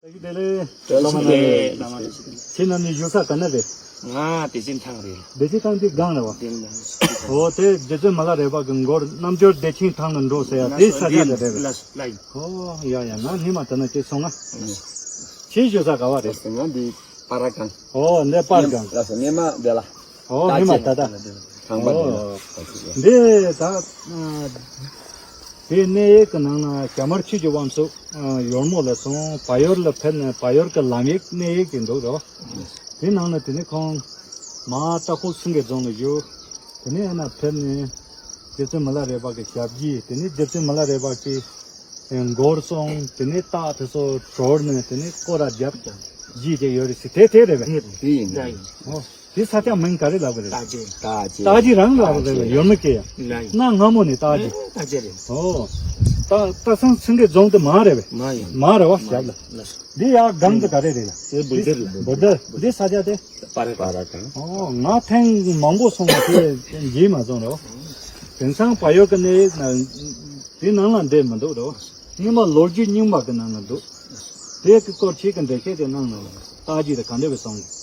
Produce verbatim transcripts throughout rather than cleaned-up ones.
བདེ་ལེགས། བདེ་ལེགས། ཁྱེད་རྣམ་གཉིས་བཞུགས་ས་ག་ན་རེད། ང་བདེ་ཆེན་ཐང་རེད། བདེ་ཆེན་ཐང་འདི་སྒང་རེད་བ། འོ་དེ་རྗེ་བཙུན་མི་ལ་རས་པ་གི་མགོར་རྣམ་འབྱོར་བདེ་ཆེན་ཐང་ལ་འགྲོ་ཟེར་ཡ་དེ་ས་ཆ་དེ་རེད་པས། ལ་ལ་ཡིན། ཨོ་ཡ་ཡ། ང་སྔོན་མ་དེ་ན་དེ་སོང་ང་། ཁྱེད་བཞུགས་ས་ག་བ་རེད། ང་འདི་པ་ར་གང་། ཨོ་འདི་པར་གང་། ལ་སོ་སྔོན་མ་འདི་ལ། ཨོ་སྔོན་མ་ད་ད། ཁང་པ་འདི་ལ། འདི་ད། དེའི་གནས་ཡིག་གི་ནང་ན་ཞྭ་དམར་ཆོས་ཀྱི་དབང་ཕྱུག་ཡོལ་མོ་ལ་སོང་། བལ་ཡུལ་ལ་ཕེབས་ནས་བལ་ཡུལ་གྱི་ལམ་ཡིག་གནས་ཡིག་ཅིག་འདུག་རོ། དེ་ནང་ན་དེ་ནས་ཁོང་མ་ཏྲ་ཁུག་སེང་གེ་རྫོང་ལ་བཞུགས། དེ་ནས་ཨ་ན་ཕེབས་ནས་རྗེ་བཙུན་མི་ལ་རས་པ་གི་ཞབས་ཀྱིས། དེ་ནས་རྗེ་བཙུན་མི་ལ་རས་པ་གི་མགོར་སོང་། དེ་ནས་རྟགས་དེ་ཚོ་གྲོལ་ནས་དེ་ནས་སྐོར་ར་བརྒྱབ་རྗེས་ཀྱི་ཡོད་རེད་ཟེར། དེ་དེ་རེད་པས། དེ་ཡིན། ཨོ། དེ་ས་ཆ་མིང་ག་རེ་ལབ་གི་རེད། རྟ་རྗེ། རྟ་རྗེ། རྟ་རྗེ་རང་ལབ་གི་རེད་པས། ཡོད་མི་སྐད་ཡ། ལ་ཡིན། གནའ་སྔ་མོ་ནས་རྟ་རྗེ། རྟ་རྗེ་རེད། ཨོ། རྟ་རྟ་སང་སེང་གེ་རྫོང་དེ་མར་རེད་པས། མར་ཡིན། མར་རེད་བ། ཞབས་ལ། ལ་སོ། འདི་ཡ་སྒང་དེ་ག་རེ་རེད་ལ། དེ་བུ་དེ་རེད། བུ་དེ། འདི་ས་ཆ་དེ། པ་ར་པ་ར་གང་། ཨོ་ང་ཐེངས་མང་པོ་སོང་བ་དེ་མཇལ་མ་སོང་རོ། དེང་སང་བལ་ཡུལ་གི་གནས་ཡིག་ན་དེ་ནང་ལ་འདྲེས་མི་འདུག་རོ། སྔོན་མ་ལོ་རྒྱུས་རྙིང་པ་གི་ནང་ན་འདུག་དེ་གི་སྐོར་ཁྱེད་ཀྱི་འགྲེལ་བཤད་དེ་གནང་ན་རྟ་རྗེ་དེ་ག་འདྲ་བའི་སོང་།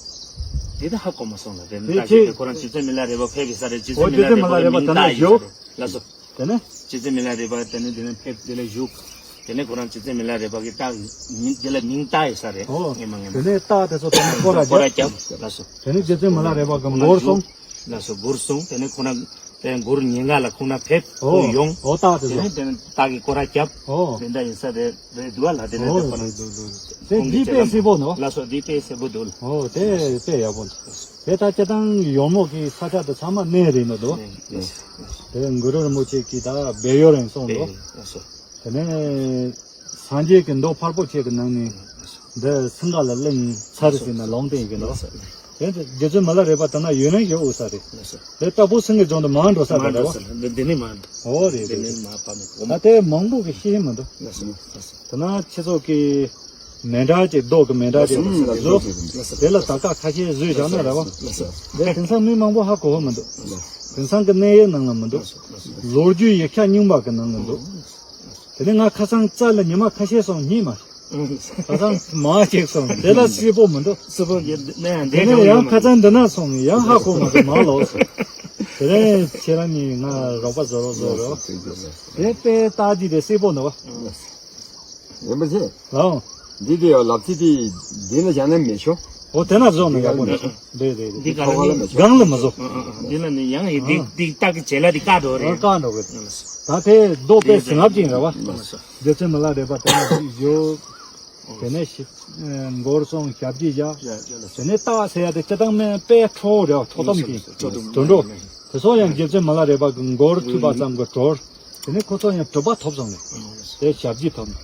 དེ་ད་ཧ་གོ་མ་སོང་ལ། དེ་ནི་དེ་རྟ་རྗེ་ཁྱེད་དེ་ཁོ་རང་རྗེ་བཙུན་མི་ལ་རས་པ་ཕེབས་པའི་ས་རེད། རྗེ་ཨོ་བཙུན་མི་རྗེ་ལ་རས་པ་གི་མིང་བཏགས་ཡིག་ས་རེད། ལ་སོ། དེ་ནི། རྗེ་བཙུན་མི་ལ་རས་པ་དེ་ནི་དེ་ནི་ཕེབས་དེ་ལ་བཞུགས། དེ་ནི་ཁོ་རང་རྗེ་བཙུན་མི་ལ་རས་པ་གི་རྟགས་མིང་དེ་ལ་མིང་བཏགས་ཡིག་ས་རེད། ཨོ། ངེས་མ་ངེས་མ། དེ་ནི་རྟགས་དེ་ཚོ་དེ་ནི་སྐོར་ར་སྐོར་ར་རྒྱབ། རྒྱབ། ལ་སོ། དེ་ནི་རྗེ་བཙུན་མི་ལ་རས་པ་གི་མགོར་སོང་། ལ་སོ། མགོར་སོང་། དེ་ནི་ཁོ་རང་དེ་མགོར་ཉེ་འགའ་ལ་ཁོང་ན་ཕེབས། ཨོ། ཁོ་ཡོང་། ཨོ་རྟགས་དེ་དེ་ཚོ། ནི་དེ་ནི་རྟགས་ཀྱི་སྐོར་ར་རྒྱབ། ཨོ། དེ་འདྲ་ཡིན་ས་རེད། རེད་འདུག་བ་ལ། དེ་ནི་ཨོ་དེ་ཁོ་རང་། འདུག་འདུག་འདུག་དེ་ཁོང་གི་འདི་དཔེ་གསལ་པོ་འདུག་ལ་སོ། འདི་དཔེ་གསལ་པོ་འདུག་ལ། ཨོ་དེ་དཔེ་ཡག་པོ་འདུག་དེ་ད་སྤྱིར་བཏང་ཡོལ་མོ་གི་ས་ཆ་དེ་ཚང་མ་གནས་རེད་མི་འདུག་ལ་སོ། དེ་གུ་རུ་རིན་པོ་ཆེ་གིས་ད་སྦས་ཡུལ་རང་སོང་འདུག་ལ་སོ། དེ་ནས་སངས་རྒྱས་ཀྱི་མདོ་ཕལ་པོ་ཆེ་གི་ནང་ནས་འདི་སིང་ག་ལ་གླིང་ཚར་ཟིན་ན་ལུང་བསྟན་གི་འདུག་དེ་རྗེ་བཙུན་མི་ལ་རས་པ་དེ་ན་ཡོད་ན་ཡོད་འོས་ས་རེད། དེ་ལྟ་བུ་སེང་གེ་རྫོང་དུ་མར་འགྲོ་ས་མར་རེད་འགྲོ་པ། ས་འདི་འདི་ནས་མར་འགྲོ། ཨོ་རེད་འདི་རེད། ནས་མར་བབས་ནས་གོམ། ད་དེ་མང་པོ་གི་ཤེས་མི་འདུག་ལ་སོ། ལ་སོ། དེ་ན་ཁྱེད་ཚོ་གི་མེ་འདྲ་ཅིག་རྡོ་གི་མེ་འདྲ་ཅིག་ལ་སོ། བཟོ། ལ་སོ། དེ་ལ་ད་ཀ་ཁ་ཤས་བཟོས་བཞག་ན་རེད་པ། ལ་སོ། དེ་དེང་སང་མི་མང་པོ་ཧ་གོ་བ་མི་འདུག་ལ་སོ། དེང་སང་གི་གནས་ཡིག་ནང་ལ་མི་འདུག་ལ་སོ། ལོ་རྒྱུས་ཡིག་ཆ་རྙིང་པ་གི་ནང་ལ་འདུག་དེ་ནས་ང་ཁ་སང་རྩ་ལ་ཉི་མ་ཁ་ཤས་སོང་ཉིན་མ། ཁ་སང་མ་ཅིག་སོང་དེ་ལ་གསལ་པོ་མི་འདུག་སི་པོ་གི་ནས་དེ་ནས་ཡང་ཁ་སང་འདི་ན་སོང་ཡང་ཧ་གོ་མ་གི་མ་ལོག་སོང་། དེ་ནས་ཁྱེད་རང་གཉིས་ང་རོགས་པ་བཟོ་རོགས་བཟོ་རོགས། དེ་དཔེ་རྟགས་འདི་དེ་གསལ་པོ་འདུག་བ། ཡིན་པ་ཆེ། ལའོ། འདི་དེ་ཡང་ལབ་ཚིག་དེ་འདི་ན་བཞག་ན་མེད་ཤོ། འོ་དེ་ན་བཟོ་ན་ཡག་པོ་འདུག་རེད་རེད་རེད། འདི་ག་ལ་ནི་སྒང་ལ་མ་བཟོ། འདི་ལ་ནི་ཡང་ཡི་འདི་འདི་རྟགས་ཀྱི་བྱེད་ལ་འདི་བཀག་འགྲོ་རེད། བཀག་འགྲོ་གི། ད་དེ་རྡོ་དཔེ་ཟིན་ལབ་ཅིང་རེད་བ། རྗེ་བཙུན་མི་ལ་རས་པ་དེ་ན་བཞུགས། དེ་ནས་ཤི། མགོར་སོང་ཞབས་ཀྱིས་བཞག་དེ་ནས་རྟགས་ཟེར་ཡ་དེ་སྤྱིར་བཏང་མེད་པའི་ཁྲོ་བོ་རེད་བ། ཁྲོ་གཏུམ་གྱི་དུད་འགྲོ། དེ་ཚོ་ཡང་རྗེ་བཙུན་མི་ལ་རས་པ་གི་མགོར་ཐུག་པ་ཙམ་གྱིས་གྲོལ། དེ་ནས་ཁོ་ཚོ་ཡང་གྲུབ་པ་ཐོབ་སོང་ནས། དེ་ཞབས་ཀྱིས་ཐོབ་ནས།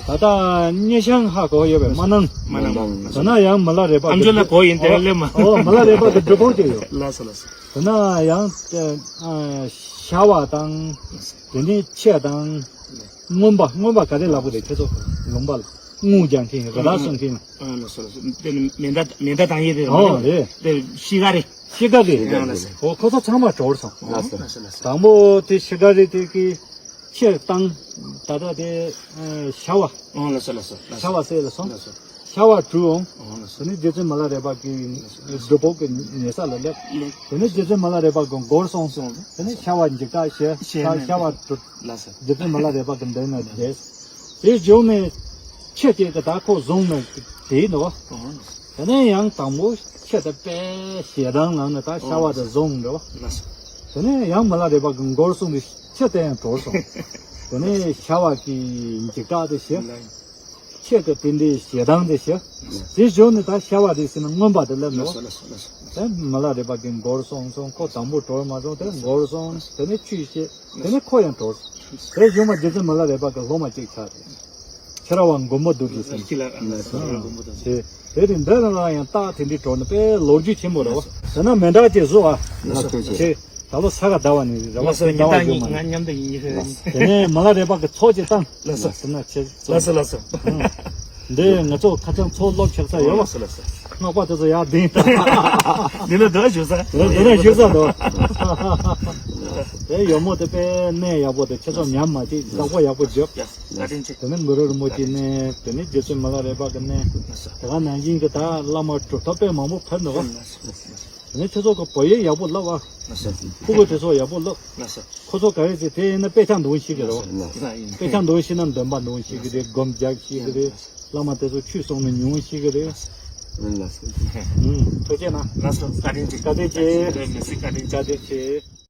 ད་ལྟ་སྙེ་ཤང་ཧ་གོ་ཡོད་པས་མ་གནང་། མ་གནང་། དེ་ན་ཡང་མི་ལ་རས་པ་ཨམ་ཅོག་ལ་གོ་ཡིན་དེ་ལས་མ། ཨོ་མི་ལ་རས་པ་གི་སྒྲུབ་ཕུག་ཅིག་ཡོད། ལགས་སོ་ལགས་སོ། དེ་ན་ཡང་ཨ་ཤ་བ་དང་། དེ་ནས་ཕྱེ་དང་། རྔོན་པ་རྔོན་པ་ག་རེ་ལབ་དགོས་རེད་ཁྱེད་ཚོ། ལུང་པ་ལ་དངུལ་རྒྱག་མཁན་རི་དྭགས་སྲུང་མཁན། ཨ་ལ་སོ་ལ་སོ། དེ་ནི་མེ་མདའ་མེ་མདའ་བཏང་ཡས་དེ་རེད་མ་ཨོ་རེད། རེད། དེ་ཤི་ག་རེད། ཤི་ག་རེད། ཨ་ལ་སོ། ཨོ་ཁོ་ཚོ་ཚང་མ་གྲོལ་སོང་། ལ་སོ། ལ་སོ་ལ་སོ། དང་པོ་དེ་ཤི་ག་རེད་དེ་གི་ཕྱེ་བཏང་། ད་ལྟ་དེ་ཤ་བ། ཨོ་ལ་སོ་ལ་སོ། ཤ་བ་སེ་ལ་སོང་། ལ་སོ། ཤ་བ་བྲུས་འོང་། ཨོ་ལ་སོ། དེ་ནི་རྗེ་བཙུན་མི་ལ་རས་པ་གི་སྒྲུབ་ཕུག་གི་ཉེ་ས་ལ་སླེབས། དེ་ནི་རྗེ་བཙུན་མི་ལ་རས་པ་གི་མགོར་སོང་། སོང་། དེ་ནི་ཤ་བ་འཇིགས་སྐྲག་བྱས། ཤ་ཤ་བ་བྲུས། ལ་སོ། རྗེ་བཙུན་མི་ལ་རས་པ་གི་མདུན་ན་བསྡད། དེ་བྱུང་ནས་ཕྱེ་གཅིག་གི་ད་ཁོ་བཟུང་ནས་དེའི་ནོ། དེ་ནས་ཡང་དང་པོ་ཕྱེ་དེ་དཔེ་ཞེ་སྡང་ལངས་ནས་ད་ཤ་བ་དེ་བཟུང་འགྲོ། དེ་ནས་ཡང་མི་ལ་རས་པ་གི་མགོར་སོང་སྟེ་ཕྱེ་དེ་ཡང་གྲོལ་སོང་། དེ་ནས་ཤ་བ་གི་འཇིགས་སྐྲག་དེ་ཞི། ཁྱེད་ཀྱི་དེ་འདྲའི་ཞེ་སྡང་དེ་ཞི། དེ་བྱུང་ནས་ད་ཤ་བ་རེད་ཟེར་ན་རྔོན་པ་དེ་སླེབས་ནོ། དེ་མི་ལ་རས་པ་གི་མགོར་སོང་སོང་། ཁོ་དང་པོ་གྲོལ་མ་སོང་། དེ་མགོར་སོང་། དེ་ནས་ཆུས་བཤད། དེ་ནས་ཁོ་ཡང་གྲོལ། དེ་བྱུང་བ་རྗེ་བཙུན་མི་ལ་རས་པ་གི་སློབ་མ་གཅིག་ཆགས་ཏེ། ཁྱེད་རང་བ་མགོན་པོ་རྡོ་རྗེ་ཟེར། དེ་དེ་རིང་འདི་རང་ལ་ཡང་རྟགས་དེ་འདྲའི་གྲོལ་ནས་དཔེ་ལོ་རྒྱུས་ཆེན་པོ་རེད་བ། དེ་ན་མེ་འདྲ་ཅིག་བཟོ་བ། ད་ལོ་ས་ག་ཟླ་བ་ནས་རེད་བ། ལགས་སོ། ཟླ་བ་ཉི་ཟླ་ཡོད་མ་ང་མཉམ་དུ་ཡིན་ཧེ། དེ་ནས་མི་ལ་རས་པ་གི་ཚོགས་ཅིག་བཏང་། ལགས་སོ། དེ་ན་ཆེ། ལགས་སོ་ལགས་སོ། འདི་ང་ཚོ་ཁ་ཚང་ཚོགས་སློབ་ཆགས་ས་ཡོད་བ། ལགས་སོ་ལགས་སོ། སྔགས་པ་དེ་ཚོ་ཡར་ལྡིང་། འདི་ན་འདི་བཞུགས་ས། འདི་ན་བཞུགས་ས་འདུག་དེ་ཡོལ་མོ་དེ་དཔེ་གནས་ཡག་པོ་དང་ཆོས་ཚོགས་ཉམས་མ་བྱེད། བདག་པོ་ཡག་པོ་རྒྱོབ། ཡ། བཀའ་དྲིན་ཆེ། དེ་ནས་གུ་རུ་རིན་པོ་ཆེ་གནས། དེ་ནས་རྗེ་བཙུན་མི་ལ་རས་པ་གི་གནས། དེ་ག་ནང་བཞིན་གྱི་ད་བླ་མ་གྲུབ་ཐོབ་དཔེ་མང་པོ་ཕེབས་འདུག་བ། དེ་ནས་ཁྱེད་ཚོ་གི་བོད་ཡིག་ཡག་པོ་བསླབ་བ། ཕྲུ་གུ་དེ་ཚོ་ཡག་པོ་བསླབ། ཁོ་ཚོ་ག་རེ་ཟེར་དེ་ཡིན་ན་དཔེ་ཆ་འདོན་ཤེས་ཀྱི་རེད་བ། དཔེ་ཆ་འདོན་ཤེས་ན་འདོན་པ་འདོན་ཤེས་ཀྱི་རེད། སྒོམ་རྒྱག་ཤེས་ཀྱི་རེད། བླ་མ་དེ་ཚོ་ཆོས་གསུང་ནས་ཉུང་ཤེས་ཀྱི་རེད། ཐུགས་རྗེ་གནང་། བཀའ་དྲིན་ཆེ། བཀའ་དྲིན་ཆེ། བཀའ་དྲིན་ཆེ།